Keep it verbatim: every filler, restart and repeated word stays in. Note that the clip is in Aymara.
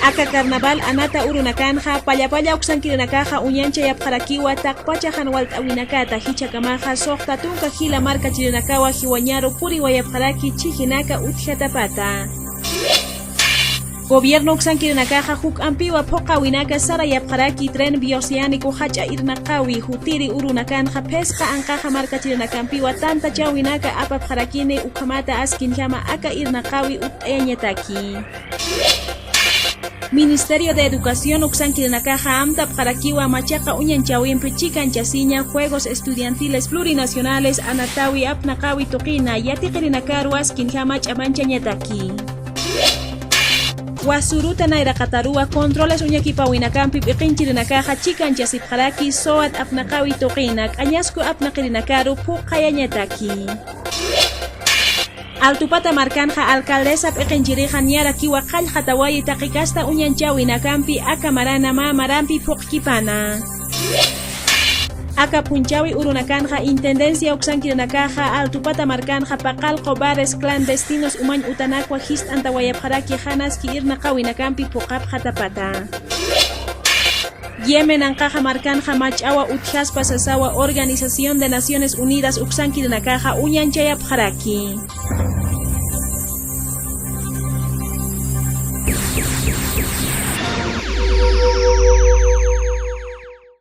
Aka carnaval anata urunakanxa pallapalla uksankirinakaxa uñanchayapxarakiwa taqpacha jan walt'awinakata jichhakamaxa suxta tunka jila markachirinakawa jiwañaru puriwayapxaraki chhijinaka utjatapata. Gobierno uksankirinakaxa juk'ampiwa phuqhawinaka sarayapxaraki tren bioceánico jach'a irnaqawi jutiri urunakanxa phisqa anqaxa markachirinakampiwa tantachawinaka apapxarakini ukhamata askinjama aka irnaqawi utt'ayañataki. Ministerio de Educación uksankirinakaxa amtapxarakiwa machaqa uñanchawimpi chikanchasiña Juegos Estudiantiles Plurinacionales anatawi apnaqawi tuqina yatiqirinakaru askinjama ch'amanchañataki. Wasuruta nayraqataruwa controles uñakipawinakampi p'iqinchirinakaxa chikanchasipxaraki SOAT apnaqawi tuqina k'añasku apnaqirinakaru phuqhayañataki. Altupata markanxa alcaldesa p'iqinchirixa niyarakiwa qallqatawayi taqi kasta uñanchawinakampi aka marana mä marampi phuqkipana. Aka phunchawi urunakanxa intendencia uksankirinakaxa Altupata markanxa paqallqu bares clandestinos umañ utanakwa jist'antawayapxaraki janaski irnaqawinakampi phuqhapxatapata. Yemen anqaxa markanxa mach'awa utjaspa sasawa Organización de Naciones Unidas uksankirinakaxa uñanchayapxaraki.